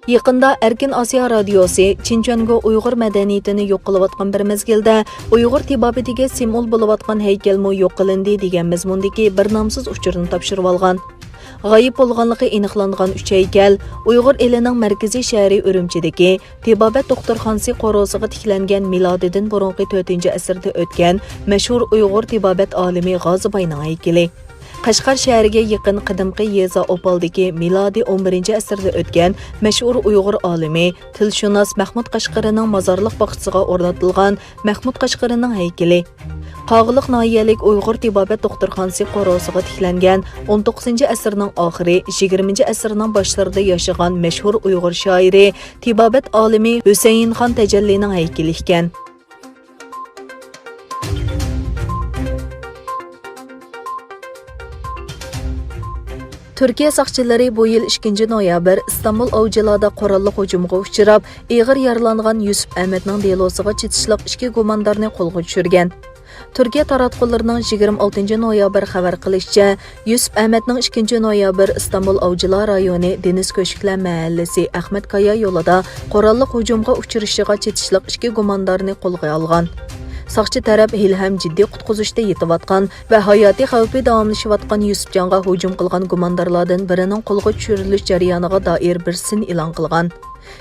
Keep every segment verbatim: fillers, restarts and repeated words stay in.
يېقىندا ئەركىن ئاسىيا رادىيوسى چىنچۈەنگو ئۇيغۇر مەدەنىيىتىنى يوق قىلىۋاتقان بىر مەزگىلدە، ئۇيغۇر تېبابىتىگە سىمۋول بولۇۋاتقان ھەيكەلمۇ يوق قىلىندى دېگەن مەزمۇندىكى بىر نامسىز ئۇچۇرنى تاپشۇرۇۋالغان. غايىب بولغانلىقى ئېنىقلانغان ئۈچ ھەيكەل ئۇيغۇر ئېلىنىڭ مەركىزىي شەھىرى ئۈرۈمچىدىكى تېبابەت دوختۇرخانىسى قورۇسىغا تىكلەنگەن مىلادىدىن بۇرۇنقى تۆتىنچى ئەسىردە ئۆتكەن مەشھۇر ئۇيغۇر تېبابەت ئالىمى غازىباينىڭ ھەيكىلى. قەشقەر شەھىرىگە يېقىن قەدىمكى يېزا ئوپالدىكى مىلادىي ئون بىرىنچى ئەسىردە ئۆتكەن مەشھۇر ئۇيغۇر ئالىمى، تىلشۇناس مەھمۇد قەشقىرىنىڭ مازارلىق باغچىسىغا ئورنىتىلغان مەھمۇد قەشقىرىنىڭ ھەيكىلى. قاغىلىق ناھىيەلىك ئۇيغۇر تېبابەت دوختۇرخانىسى قورۇسىغا تىكلەنگەن ئون توققۇزىنچى ئەسىرنىڭ ئاخىرى، يىگىرمىنچى ئەسىرنىڭ باشلىرىدا ياشىغان مەشھۇر ئۇيغۇر شائىرى، تېبابەت ئالىمى ھۈسەيىنخان تەجەللىنىڭ ھەيكىلى ئىكەن. تۈركىيە ساقچىلىرى بۇ يىل ئىككىنچى نويابىر ئىستانبۇل ئاۋچىلاردا قوراللىق ھۇجۇمغا ئۇچراپ، ئېغىر يارىلانغان يۈسۈپ ئەمەتنىڭ دېلوسىغا چېتىشلىق ئىككى گۇماندارنى قولغا چۈشۈرگەن. تۈركىيە تاراتقۇلىرىنىڭ يىگىرمە ئالتىنچى نويابىر خەۋەر قىلىشىچە، يۈسۈپ ئەمەتنىڭ ئىككىنچى نويابىر ئىستانبۇل ئاۋچىلار رايونى دېنىز كۆشكلەر مەھەللىسى ئەخمەت كايا يولىدا قوراللىق ھۇجۇمغا ئۇچرىشىغا چېتىشلىق ئىككى گۇماندارنى قولغا ئالغان. ساقچى تەرەپ ھېلىھەم جىددىي قۇتقۇزۇشتا يېتىۋاتقان ۋە ھاياتىي خەۋپى داۋاملىشىۋاتقان يۈسۈپجانغا ھۇجۇم قىلغان گۇماندارلاردىن بىرىنىڭ قولغا چۈشۈرۈلۈش جەريانىغا دائىر بىر سىن ئېلان قىلغان.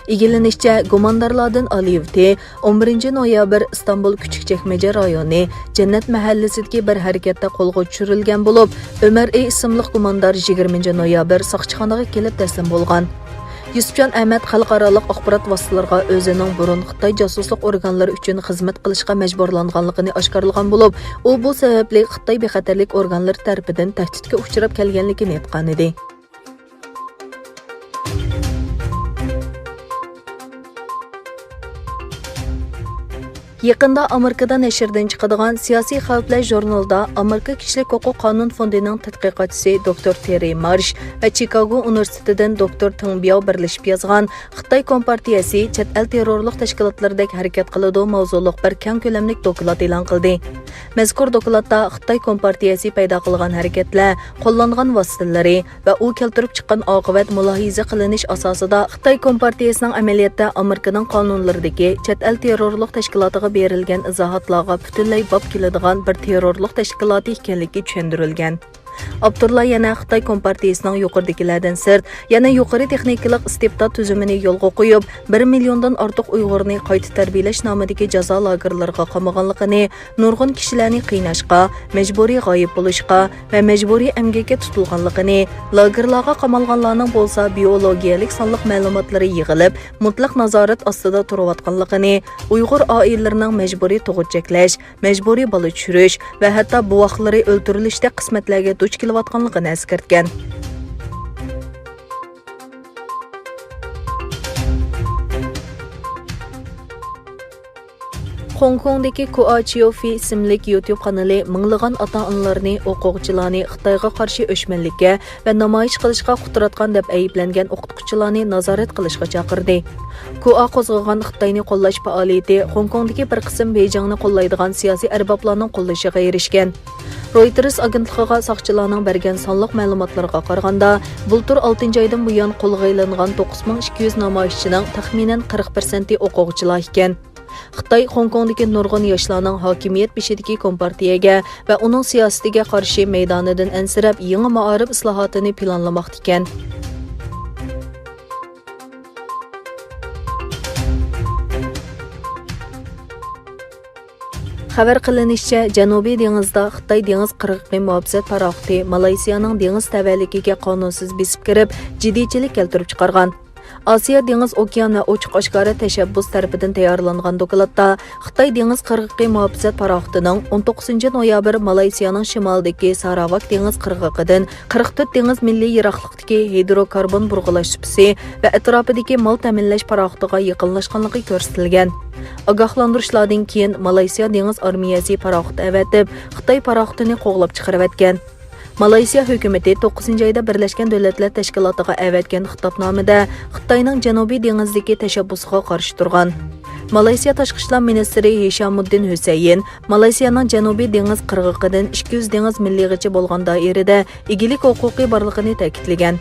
ئىگىلىنىشىچە، گۇماندارلاردىن ئالىيېۋتى ئون بىرىنچى نويابىر ئىستانبۇل كۈچۈك چەكمىجە رايونى جەننەت مەھەللىسىدىكى بىر ھەرىكەتتە قولغا چۈشۈرۈلگەن بولۇپ، ئۆمەر ئى ئىسىملىق گۇماندار يىگىرمىنچى نويابىر ساقچىخانىغا كېلىپ تەسلىم بولغان. يۈسۈپجان ئەمەت خەلقئارالىق ئاخبارات ۋاسىتىلىرىغا ئۆزىنىڭ بۇرۇن خىتاي جاسۇسلۇق ئورگانلىرى ئۈچۈن خىزمەت قىلىشقا مەجبۇرلانغانلىقىنى ئاشكارىلىغان بولۇپ، ئۇ بۇ سەۋەبلىك خىتاي بىخەتەرلىك ئورگانلىرى تەرىپىدىن تەھدىتكە ئۇچراپ كەلگەنلىكىنى ئېيتقانىدى. يېقىندا ئامېرىكىدا نەشردىن چىقىدىغان سىياسىي خەۋپلەر ژۇرنىلىدا ئامېرىكا كىشىلىك ھوقۇق قانۇن فوندىنىڭ تەتقىقاتچىسى دوكتور تېررى مارش ۋە چىكاگو ئۇنىۋېرسىتېتىدىن دوكتور تېڭ بياۋ بىرلىشىپ يازغان خىتاي كومپارتىيەسى چەت ئەل تېررورلۇق تەشكىلاتلىرىدەك ھەرىكەت قىلىدۇ ماۋزۇلۇق بىر كەڭ كۆلەملىك دوكلات ئېلان قىلدى. مەزكۇر دوكلاتتا خىتاي كومپارتىيەسى پەيدا قىلغان ھەرىكەتلەر، قوللانغان ۋاسىتىلىرى، ۋە ئۇ كەلتۈرۈپ چىققان ئاقىۋەت مۇلاھىزە قىلىنىش ئاساسىدا، خىتاي كومپارتىيىسىنىڭ ئەمەلىيەتتە ئامېرىكىنىڭ قانۇنلىرىدىكى چەت ئەل تېررورلۇق تەشكىلاتىغا بېرىلگەن ئىزاھاتلارغا پۈتۈنلەي باب كېلىدىغان بىر تېررورلۇق تەشكىلاتى ئىكەنلىكى چۈشەندۈرۈلگەن. ئاپتورلار يەنە خىتاي كومپارتىيىسىنىڭ يۇقىرىدىكىلەردىن سىرت، يەنە يۇقىرى تېخنىكىلىق ئىستىبدات تۈزۈمىنى يولغا قويۇپ، بىر مىليوندىن ئارتۇق ئۇيغۇرنى قايتا تەربىيەلەش نامىدىكى جازا لاگېرلىرىغا قامىغانلىقىنى، نۇرغۇن كىشىلەرنى قىيناشقا، مەجبۇرىي غايىب بولۇشقا ۋە مەجبۇرىي ئەمگەككە تۇتۇلغانلىقىنى، لاگېرلارغا قامالغانلارنىڭ بولسا بىئولوگىيەلىك سانلىق مەلۇماتلىرى يىغىلىپ، مۇتلەق نازارەت ئاستىدا تۇرۇۋاتقانلىقىنى، ئۇيغۇر ئائىلىلىرىنىڭ مەجبۇرىي تۇغۇت چەكلەش، مەجبۇرىي بالا چۈشۈرۈش ۋە ھەتتا بوۋاقلىرى ئۆلتۈرۈلۈشتەك قىسمەتلەرگە دۇچ كېلىۋاتقانلىقىنى ئەسكەرتكەن. خوڭكوڭدىكى كۇئا چيوفېي ئىسىملىك يۇتيۇب قانىلى مىڭلىغان ئاتا-ئانىلارنى، ئوقۇغۇچىلارنى خىتايغا قارشى ئۆچمەنلىككە ۋە نامايىش قىلىشقا قۇتراتقان دەپ ئەيىبلەنگەن ئوقۇتقۇچىلارنى نازارەت قىلىشقا چاقىردى. كۇئا قوزغىغان خىتاينى قوللاش پائالىيىتى خوڭكوڭدىكى بىر قىسىم بېيجىڭنى قوللايدىغان سىياسىي ئەربابلارنىڭ قوللىشىغا ئېرىشكەن. رويتېرس ئاگېنتلىقىغا ساقچىلارنىڭ بەرگەن سانلىق مەلۇماتلىرىغا قارىغاندا، بۇلتۇر ئالتىنچى ئايدىن بۇيان قولغا ئېلىنغان توققۇز مىڭ ئىككى يۈز نامايىشچىنىڭ تەخمىنەن قىرىق پىرسەنتى ئوقۇغۇچىلار ئىكەن. خىتاي خوڭكوڭدىكى نۇرغۇن ياشلارنىڭ ھاكىمىيەت بېشىدىكى كومپارتىيەگە ۋە ئۇنىڭ سىياسىتىگە قارشى مەيدانىدىن ئەنسىرەپ، يېڭى مائارىپ ئىسلاھاتىنى پىلانلىماقتا ئىكەن. خەۋەر قىلىنىشىچە، جەنۇبىي دېڭىزدا خىتاي دېڭىز قىرغىقى مۇھاپىزەت پاراخوتى مالايسىيانىڭ دېڭىز تەۋەلىكىگە قانۇنسىز بېسىپ كىرىپ، جىددىيچىلىك كەلتۈرۈپ چىقارغان. ئاسىيا دېڭىز ئوكيان ۋە ئوچۇق ئاشكارا تەشەببۇس تەرىپىدىن تەييارلانغان دوكلاتتا، خىتاي دېڭىز قىرغىقى مۇھاپىزەت پاراخوتىنىڭ ئون توققۇزىنچى نويابىر مالايسىيانىڭ شىمالىدىكى ساراۋاك دېڭىز قىرغىقىدىن قىرىق تۆت دېڭىز مىللىي يىراقلىقتىكى ھىدروكاربون بۇرغىلاش سۇپىسى ۋە ئەتراپىدىكى مال تەمىنلەش پاراخوتىغا يېقىنلاشقانلىقى كۆرسىتىلگەن. ئاگاھلاندۇرۇشلاردىن كېيىن، مالايسىيا دېڭىز ئارمىيەسى پاراخوت ئەۋەتىپ، خىتاي پاراخوتىنى قوغلاپ چىقىرىۋەتكەن. مالايسىيا ھۆكۈمىتى توققۇزىنچى ئايدا بىرلەشكەن دۆلەتلەر تەشكىلاتىغا ئەۋەتكەن خىتابنامىدە خىتاينىڭ جەنۇبىي دېڭىزدىكى تەشەببۇسىغا قارشى تۇرغان. مالايسىيا تاشقى ئىشلار مىنىستىرى ھىشامۇددىن ھۈسەيىن مالايسىيانىڭ جەنۇبىي دېڭىز قىرغىقىدىن ئىككى يۈز دېڭىز مىللىغىچە بولغان دائىرىدە ئىگىلىك ھوقۇقى بارلىقىنى تەكىتلىگەن.